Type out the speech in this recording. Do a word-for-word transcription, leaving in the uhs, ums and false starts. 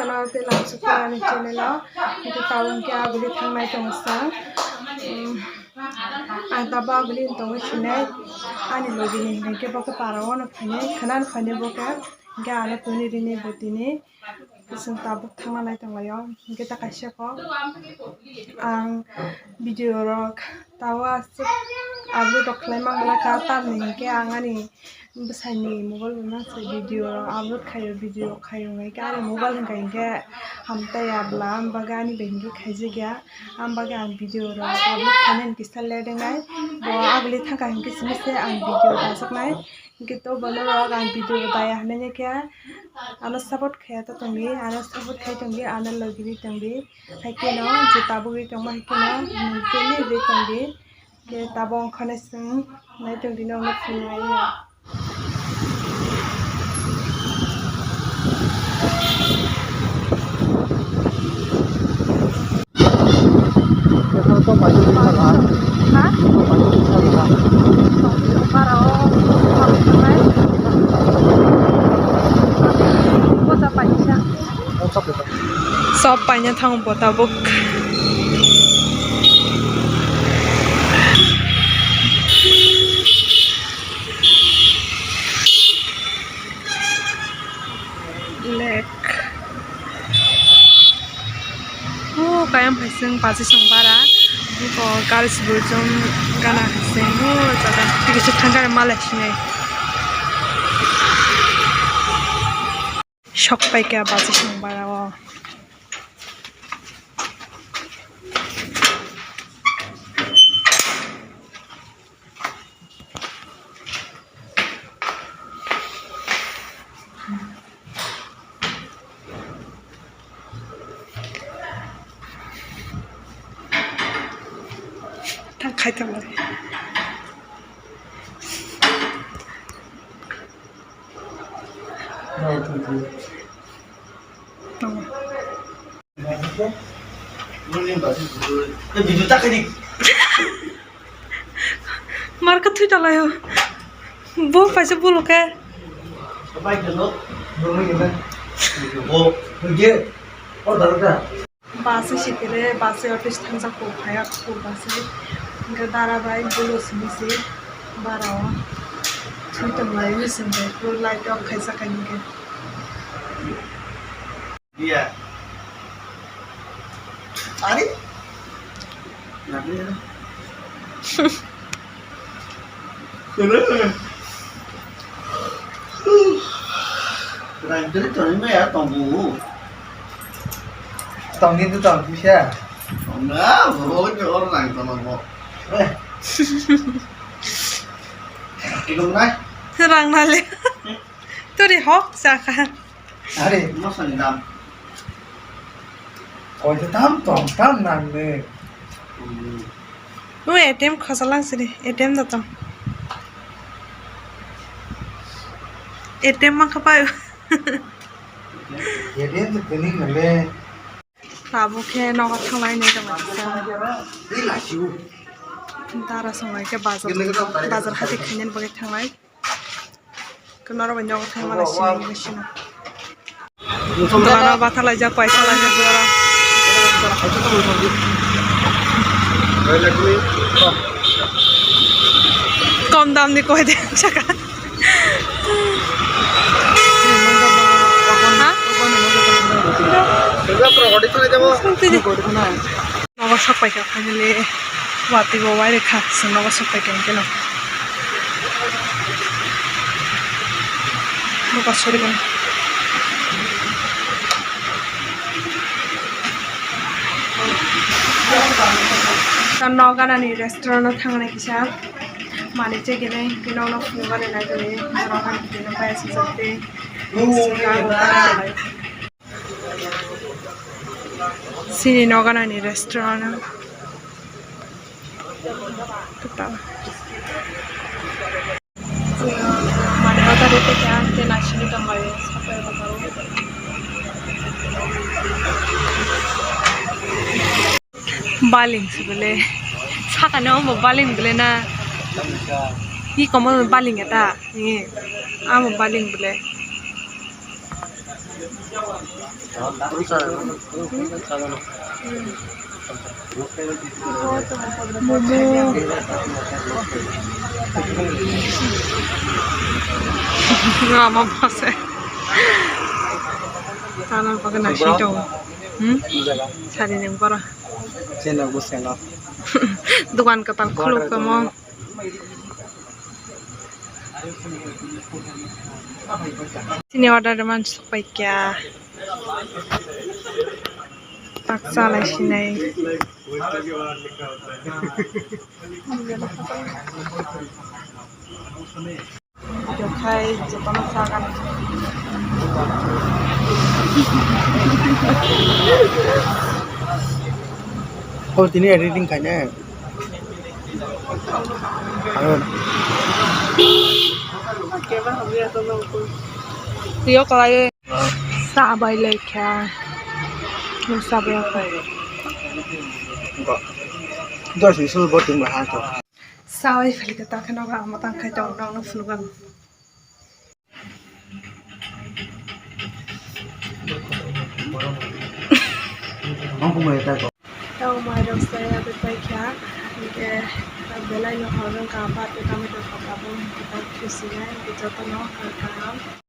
Ano tei lamsukha ani channel o, hingke tabuk hingke aboni thangnai tongo chwng. Um, ang tabuk aboni tongwi sinai, ani logi ni hingke bo khe para o no phainai, khwna no phainai bo khe, hingke ano toni rini bo tini. Chwng tabuk thangna nai tonglaio, hingke ta kaisa kok ang video rok tabuk aswk upload rok khlai mangla kha, tamni hingke ang ani bwsai ni mobile bai mangsa video rok upload khaio, video rok khaio, hingke ani mobile hingka hingke hamtai ya bwla, ang bagwi ani bai hingke khaijak ya, ang bagwi ang video rok upload khainani kisa late wngnai, bo aguli thangkha hingke simi se ang video dajoknai. Hingke to bono rok ang video daya hinwi khe ano support khe to tongdi, ano support khai tongdi, ano logini tongdi. Hai kheno je tabugwi tongma hai kheno tini ri tongdi. Ke tabuk ongkhornai chwng nai tongdi, nokno phunuknai ya. Ha? Bara o, bota paisa. Sop paina thang bo tabuk. Lake. O kayam hai seng baji song bara. Bo girls bo jong gana hai seng. O jaga tiki suk thang gana malai sinai. Sok pai kha baji song bara o. Thang khai thang lai. Tongo. Marka thui talaio. Bo paisa bulu khe. Bus sikire, bus office thangjak ko phaya ko bus. Hingke dara bai bulu simi se bara o. Thui tong lai wi sing bai light off khaijak hingke. Iya. Ari? Rang teri toni maya tongbu. Tongni tu tong bisa. Tongna, bo ni or rang tongna bo. Eh. Ilung nai. Rang nale. Turi hok saka. Are. Masani dam. Koi to tam tong tam nang ne. Hmm. O A T M khosa lang sini, A T M da tong. A T M ma khapai. A T M to tini nale. Tabuk khe nogo thanglai nai tongma kisa. Dara songlai khe bazar, bazar hati khainani bagwi thanglai. Khe norok bai nogo thangmani sini sino. Dara bathalai jak, paisa lai jak dara. Kom dam ni koi de saka. Ha? Nogo sok paikha finally, watwi bo wairikha, chwng nogo sok paikha hwnkhe no. Nogo sorikha. Ta nok ganani restaurant o thangnai kisa. Manui chekinai, hwnkhe nokno phunukgani naitongwi, norok ani bini pai aswk tei. Chini nok ganani restaurant o. Kwtal. Mane order rite kha, tei naisingwi tonglaio, sapai rok aro. Baling se bole. Sakani omo baling bole na? I komo baling eta. Ni amo baling bole. Momo. Rama bose. Tanah pakai nasi dong. Hmm? Sari neng para. China bose no. Dukan katal khuluk kamo. Chini order man sukpai kya. Tak salai sinai. Jokhai jotono sagan. Oh, tini editing khaina. Tio kalai. Sa bai lai kha. Sa bai kha. Dos ni sul boting ba ha to. Sa bai phali ka ta khana ba ma tang khai to nang no phunu gan. Tao mairok saya bai paikha, hingke belai no hor wngkha, bati tomato saka bo hingke tak khusinai, hingke jotono hor kaham.